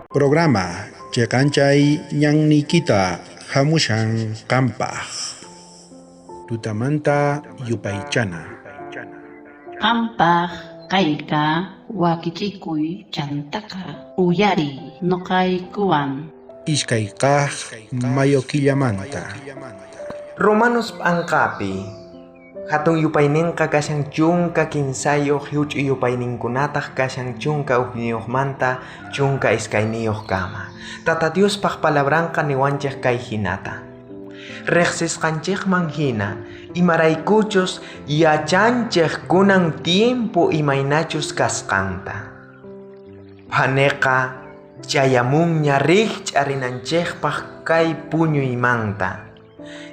Programa cheqanchay ñanniykita jamushan qampaj. Tutamanta yupaychana. Qampaj kayka wakichikuy chantaqa uyariy noqaykuwan. Iskay kaj mayo killamanta. Romanos p'anqapi hatun yupaynenqa kashan 13, huch'uy yupayninkunataq kashan 11manta 12kama. Tata Diospaq palabranqa niwanchej kay hinata. Riqsisqanchikman hina, imaraykuchus yachanchej kunan tiempo imaynachus kasqanta. Phaneqa chayamunña rijch'arinanchejpaj kay puñuymanta.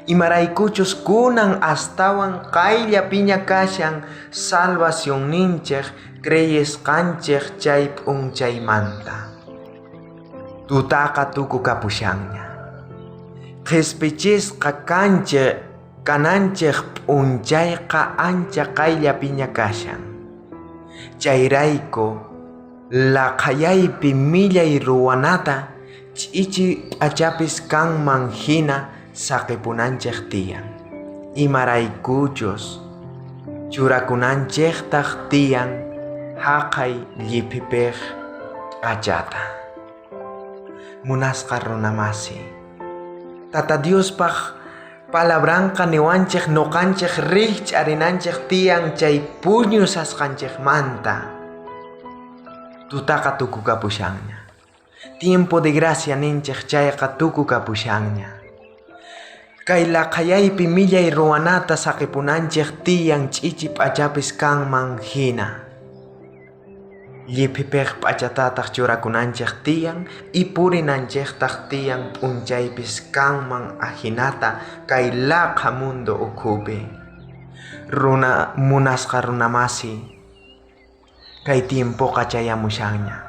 Imaraykuchus kunan astawan qayllapiña kashan salvacionninchej creyesqanchej chay p'unchaymanta. Tutaqa tukukapushanña. Qhispichisqa kanchej kananchej p'unchayqa ancha qayllapiña kashan. Chayrayku laqhayaypi millay ruwanata ch'ichi p'achapis kanman hina saqipunanchej tiyan. Imaraykuchus churakunanchejtaj tiyan jaqay lliphipej p'achata. Munasqa runamasi. Tata Diospaj palabranqa niwanchej noqanchej rijch'arinanchej tiyan chay puñusasqanchejmanta. Tutaqa tukukapushanña. Tiempo de gracia ninchej chayqa tukukapushanña. Kay laqhayaypi millay ruwanata saqipunanchej tiyan ch'ichi p'achapis kanman hina. Lliphipej p'achatataq churakunanchej tiyan y purinanchejtaj tiyan p'unchaypis kanman ajinata kay laqha mundo ukhupi. Runa munasqa runamasi, kay tiempoqa chayamushanña.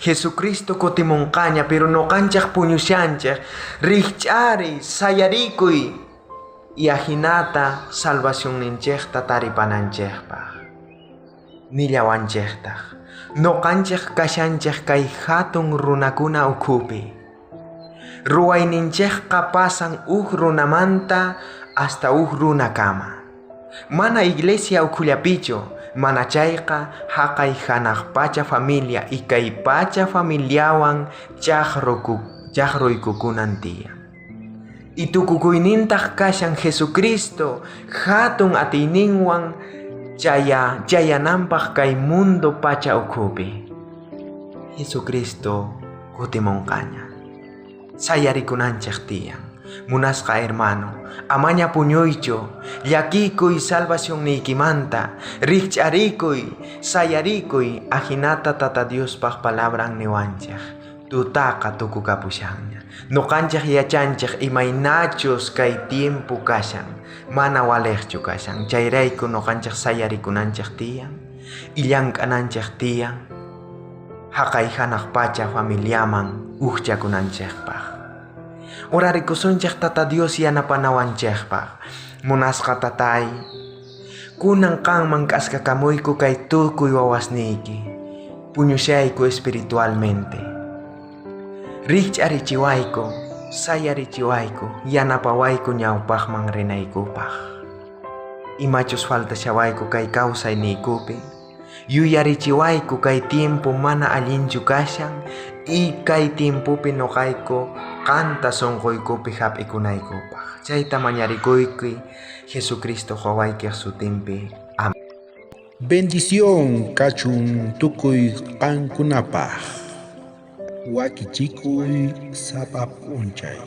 Jesucristo kutimunqaña, pero noqanchej puñushanchej, rijch'ariy, sayarikuy y ajinata salvacionninchejta taripananchejpaj. Nillawanchejtaj, noqanchej kashanchej kay hatun runakuna ukhupi. Ruwayninchejqa pasan uj runamanta hasta uj runakama. Mana iglesia ukhullapichu, mana chayqa jaqay janaj pacha familia y kay pacha familiawan chaqruykukunan tiyan. Y tukukuynintaj kashan Jesucristo hatun atiyninwan chayananpaj kay mundo pacha ukhupi. Jesucristo kutimunqaña. Sayarikunanchej tiyan. Munasqa hermano, amaña puñuychu, llakikuy salvacionniykimanta, rijch'arikuy, sayarikuy, ajinata Tata Diospaj palabran niwanchej. Tutaqa tukukapushanña. Noqanchej yachanchej imaynachus kay tiempo kashan, mana walejchu kashan. Chayrayku noqanchej sayarikunanchej tiyan, illank'ananchej tiyan, jaqay janaj pacha familiaman ujchakunanchejpaj. Orarikusunchej Tata Dios yanapanawanchejpaj. Munasqa tatay, kunan qanman k'askakamuyku kay tukuy wawasniyki, puñushayku espiritualmente. Rijch'arichiwayku, sayarichiwayku, yanapawayku ñawpajman rinaykupaj. Imachus faltashawayku kay kawsayniykupi, yuyarichiwayku kay tiempo mana allinchu kashan y kay tiempopi noqayku qanta sonqoykupi hap'ikunaykupaj. Chayta mañarikuyki Jesucristo wawaykiq sutinpi. Amén. Bendición kachun tukuy qankunapaj. Wakichikuy sapa p'unchay.